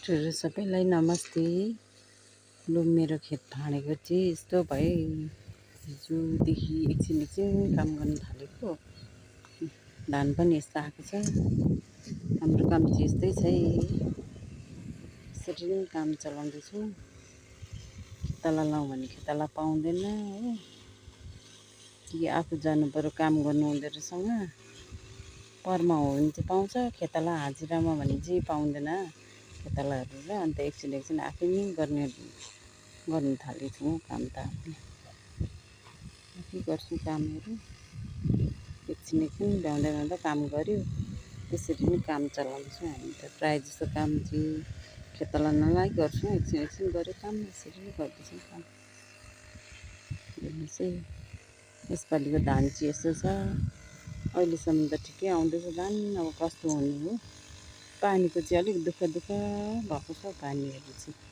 मित्रहरू सबैलाई नमस्ते। लु मेरो खेत भाँडेको चाहिँ यस्तो भयो। हिजोदेखि एकछिन काम गर्न थालेको। धान पनि यस्तो आएको छ। हाम्रो काम चाहिँ यस्तै छ है। यसरी नै काम चलाउँदैछु। खेताला लाउँ भने खेताला पाउँदैन हो। कि आफू जानु पर्यो काम गर्नु उनीहरूसँग। परमा हो भने चाहिँ पाउँछ, खेताला हाजिरामा भने चाहिँ पाउँदैन खेतालाहरू र। अन्त एकछिन आफै नै गर्नु थालेको छु काम त आफूले आफै गर्छु कामहरू। एकछिन भ्याउँदा काम गर्यो। त्यसरी नै काम चलाउँछौँ हामी त। प्रायः जस्तो काम चाहिँ खेताला नलागी गर्छौँ। एकछिन गऱ्यो काम, यसरी नै गर्दैछौँ काम। हेर्नुहोस् है, यसपालिको धान चाहिँ यस्तो छ। अहिलेसम्म त ठिकै आउँदैछ धान। अब कस्तो हुने हो, पानीको चाहिँ अलिक दुःख भएको छ पानीहरू चाहिँ।